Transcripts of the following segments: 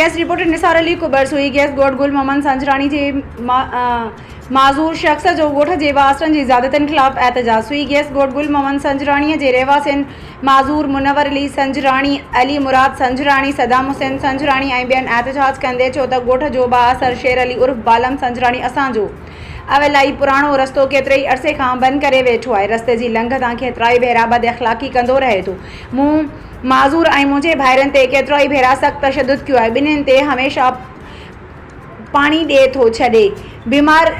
Gas, reporter Nisar Ali Kubar, Sui gas ڳوٺ گل محمد سنجراڻي جي معذور شخص جو ڳوٺ جي بااثرن جي زيادتين خلاف احتجاج، سوئي گيس ڳوٺ گل محمد سنجراڻي جي رهواسين معذور منور علي سنجراڻي، علي مراد سنجراڻي، صدام حسين سنجراڻي ۽ ٻين احتجاج ڪندي چيو ته ڳوٺ جو بااثر شير علي عرف بالم سنجراڻي اسان جو اولائي پراڻو رستو ڪيتري ئي عرصي کان بند ڪري ويٺو آهي، رستي جي لنگهه تان ڪيترائي ڀيرا بد اخلاقي ڪندو رهي ٿو، مون معذور ۽ منهنجي ڀائرن تي ڪيترائي ڀيرا سخت تشدد ڪيو آهي، ٻنهين تي هميشه پاڻي ڏئي ٿو ڇڏي، بيمار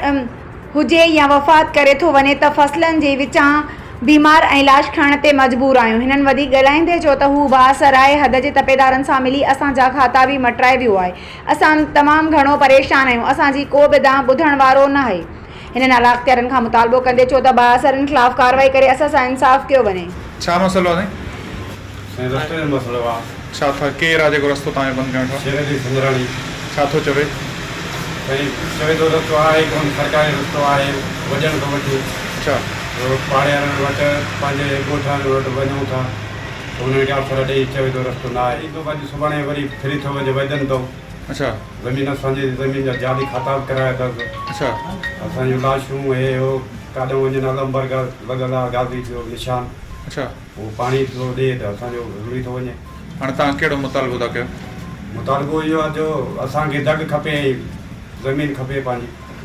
هجي يا وفات ڪري ٿو وڃي ته فصلن جي وچان بيمار ۽ لاش کڻڻ تي مجبور آهيون. هنن وڌيڪ ڳالهائيندي چيو ته هو بااثر آهي، حد جي تپيدارن سان ملي اسان جا کاتا به مٽرائي ويو آهي، اسان تمام گهڻو پريشان آهيون، اسان جي ڪو به دانهن ٻڌڻ وارو ناهي. هنن اعليٰ اختيارين کان مطالبو ڪندي چيو ته بااثرن خلاف ڪارروائي ڪري اسان سان انصاف ڪيو وڃي. ڇا مسئلو آ سائين؟ سائين رستي جو مسئلو آ. ڇا ٿا ڪير آ جيڪو رستو تان جو بند ڪيو ويٺو آ؟ شير علي سندراڻي. ڇا ٿو چوي؟ سائين چوي ٿو رستو آهي ڪون سرڪاري رستو آهي وڄڻ کان وٺي. اڇا. پاڙي وارن وٽ پنهنجي ڳوٺ وارن وٽ وڃون ٿا ته انهن کي آفر ڏئي چوي ٿو رستو نه آهي. ايندو اڄ سڀاڻي وري ڦري ٿو وڃي وڄن ٿو. اڇا. زمين اسان جي زمين جا جعلي کاتا به ڪرايا اٿس. اڇا. اسان جون لاشون هي هو ڪاڏهون وڃن علمبرگا لڳل آ غازي جو نشان. اڇا. هو پاڻي ٿو ڏي ته اسان جو رڙي ٿو وڃي. هاڻي توهان ڪهڙو مطالبو ٿا ڪيو؟ مطالبو اهو آ جو اسان کي دڳ کپي ۽ زمين کپي پنهنجي.